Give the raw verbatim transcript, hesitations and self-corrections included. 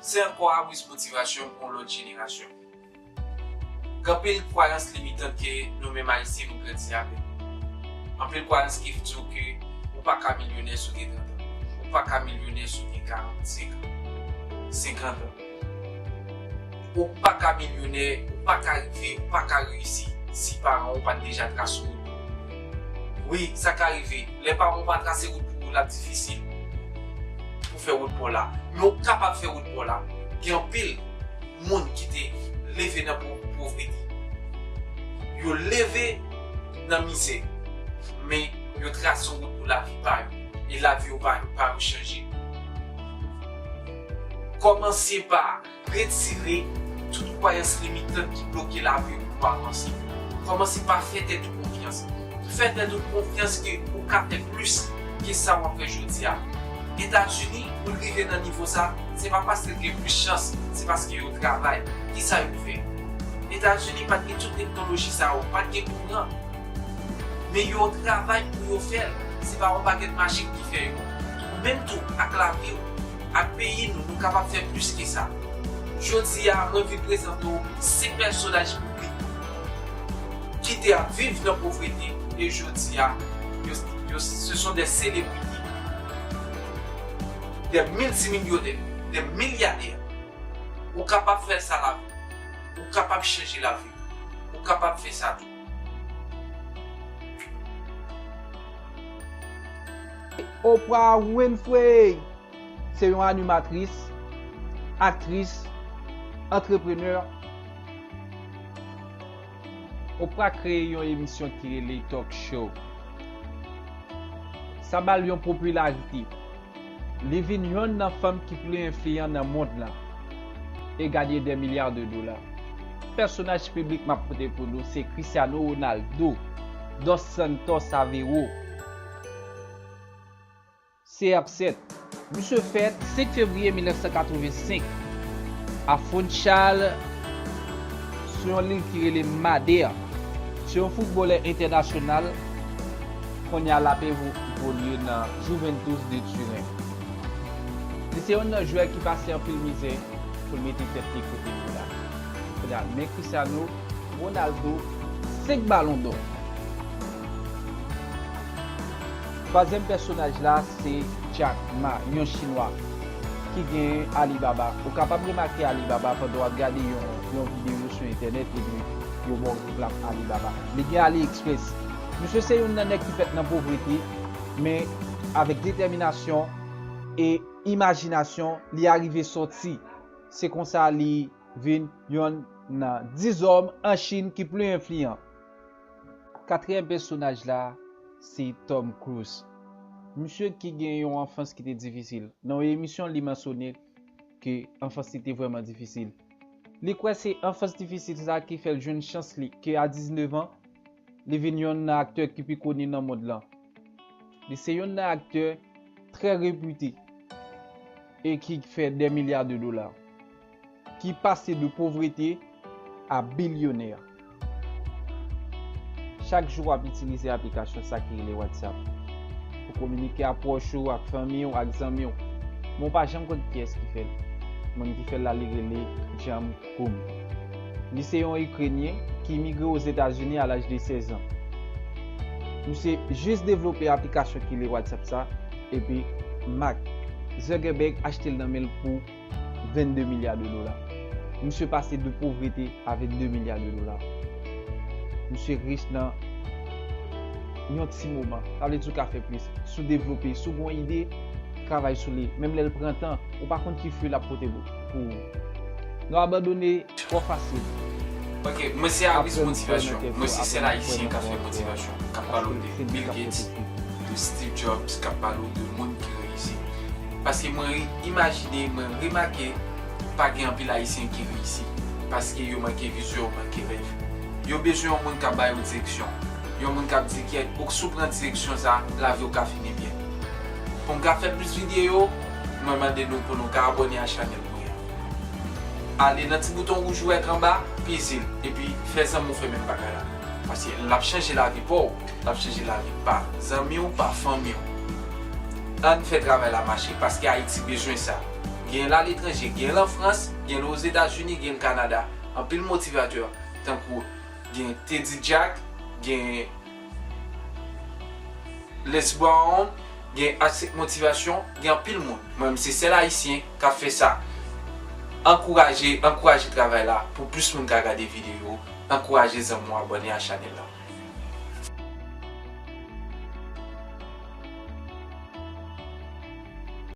Se ankò Abris Motivation pou yon lòt jenerasyon. Gen anpil kwayans limitan ke nou menm Ayisyen nou grandi avèk. Anpil kwayans ki di w ke ou pa ka milyonè si w gen trant an. Ou pa ka milyonè si w gen karannsenk an, senkant an. Ou pa ka milyonè, ou pa ka rive, ou pa ka reyisi si paran w pa t deja trase wout pou ou. Wi, sa ka rive. Lè paran w pa trase wout pou ou, l ap difisil pou fè wout pa w la. Men ou kapab fè wout pa w la. Gen anpil moun ki te leve nan po-, povrete. Yo leve nan mizè, men yo trase yon wout pou lavi pa yo. E lavi yo pa, pa yo chanje. Kòmanse pa retire tout kwayans limitan ki bloke lavi w pou w avanse. Kòmanse pa fè tèt ou konfyans. Fè tèt ou konfyans ke ou ka fè plis ke sa w ap fè jodi a. Etazini, pou l rive nan nivo sa, se pa paske l gen plis chans, se paske yo travay. Kisa yo fè? Etazini pa t gen tout teknoloji sa yo, pa t gen kouran. Men yo travay pou yo fè l. Se pa yon bagèt majik ki fè yo. Menm tou, ak lavi w, ak peyi nou, nou kapab fè plis ke sa. Jodi a, mwen vin prezante w senk pèsonaj piblik ki te ap viv nan povrete e jodi a, yo, yo, ce sont des célébrités, des multimillionnaires, des milliardaires. Ou kapab fè sa lavi w. Ou kapab chanje lavi w. Ou kapab fè sa tou. Oprah Winfrey se yon animatris, aktris, antreprenè. Oprah kreye yon emisyon ki rele Talk Show. Sa ba l yon popilarite. Li vin yonn nan fanm ki pli enfliyan nan mond lan e gade dè milya de dola. Pèsonaj piblik m ap pote pou nou se Cristiano Ronaldo dos Santos Aveiro, C R sèt. Misye fèt senk fevriye mil nèf san katrevensenk a Funchal, sou yon lil ki rele Madeira. Se yon foutbolè entènasyonal. Kounye a l ap evo-, evolye nan Juventus de Turin. Li se youn nan jwè ki pase anpil mizè pou l mete tèt li kote li la. Kounye a, men Cristiano Ronaldo, senk Balon dò. Twazyèm pèsonaj la, se Jack Ma, yon Chinwa ki gen Alibaba. Ou kapab remake Alibaba pandan w ap gade yon, yon videyo sou entènèt epi yo ba w reklam Alibaba. Li gen AliExpress. Misye se youn nan nèg ki fèt nan povrete, men avèk detèminasyon e imajinasyon, li arive sòti. Se konsa li vin yonn nan diz òm an Chin ki pli enfliyan. Katriyèm pèsonaj la, se Tom Cruise. Misye ki gen yon anfans ki te difisil. Nan yon emisyon, li mansyone ke anfans li te vrèman difisil. Li kwè se anfans difisil sa ki fè l jwenn chans li, ke a diznèf an, li vin yonn nan aktè ki pi koni nan mond lan. Li se yonn nan aktè trè repite e ki fè dè milya de dola, ki pase de povrete a bilyonè. Chak jou w ap itilize aplikasyon sa ki rele WhatsApp pou kominike ak pwòch ou, ak fanmi w, ak zanmi w. Men w pa janm konn kiyès ki fè l. Moun ki fè l la, li rele Jam Koum. Li se yon Ikrenyen ki imigre Ozetazini a laj de sèz an. Misye jis devlope aplikasyon ki rele WhatsApp sa, epi Mark Zuckerberg achte l nan men l pou vennde milya de dola. Misye pase de povrete a vennde milya de dola. Misye rich nan yon ti moman. Sa vle di w ka fè plis. Si w devlope, si w gen yon ide, travay sou li. Menm lè l pran tan, ou pa konn ki fwi l ap pote pou, pou ou. Nou abandone twò fasil. Ok, mwen se Abris Motivation. Mwen se sèl Ayisyen k ap fè motivasyon, k ap pale w de Bill Gates, de Steve Jobs, k ap pale w de moun ki reyisi. Paske mwen re-, imajine, mwen remake, pa gen anpil Ayisyen ki reyisi. Paske yo manke vizyon, yo manke rèv. Yo bezwen yon moun k ap ba yo direksyon. Yon moun k ap di, "Kyèt, ou, si w pran direksyon sa, lavi w ka fini byen." Pou m ka fè plis videyo, mwen mande nou pou nou ka abòne a chanèl mwen an. Ale nan ti bouton wouj ou wè k anba, peze l, epi fè zanmi w fè menm bagay la. Paske l ap chanje lavi pa w, l ap chanje lavi pa zanmi w, pa fanmi w. Ann fè travay la mache, paske Ayiti bezwen sa. Gen l aletranje, gen l an Frans, gen l Ozetazini, gen l Kanada. Anpil motivatè, tankou gen Teddy Jack, gen Les Brown, gen Asset Motivation, gen anpil moun. Mwen menm se sèl ayisyen k ap fè sa. Ankouraje, ankouraje travay la pou plis moun ka gade videyo. Ankouraje zanmi w abòne a chanèl la.